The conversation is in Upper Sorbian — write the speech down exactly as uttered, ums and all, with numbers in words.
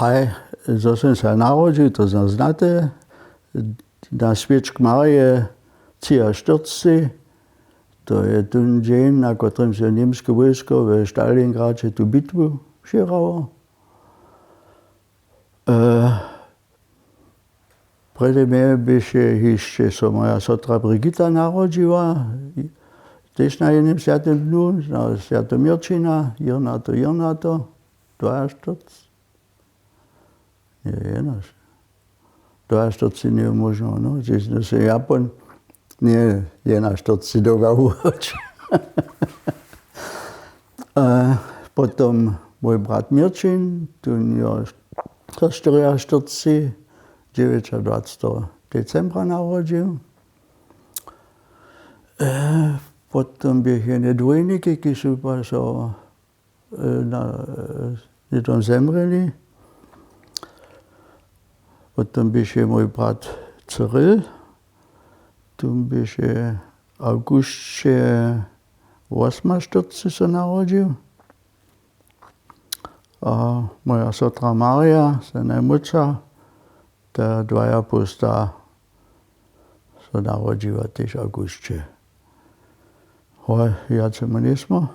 Haj, zo sym se narodźił, to zna znate. Na swěčk Marje třiaštyrcci, to je tón dźeń, na kotrymž je němske wójsko w Stalingradźe tu bitwu přěhrało. E, Prjedy mje běše hišće so moja sotra Brigita narodźiła, tež na jednym swjatym dnu, na swjateho Měrćina, jěrnato jěrnato dwaještyrc, nje, jenaš-, dwaještyrc nje móžno, no, hdźež sym ja pon-, nje, jenaštyrc dołga wuwoč. E, potom mój brat Měrćin, tón jo so štyriaštyrc, dźewjećadwaceteho decembra narodźił. E, potom běch jene dwójniki, kiž su pa so, e, na, e, něhdom zemrěli. Potom běše mój brat Cyril, tón běše w awgusće wosomaštyrc so narodźił. A moja sotra Marja, so najmłódša, ta dwajapołsta, so narodźiła tež w awgusće. Hoj, wjace my njejsmy.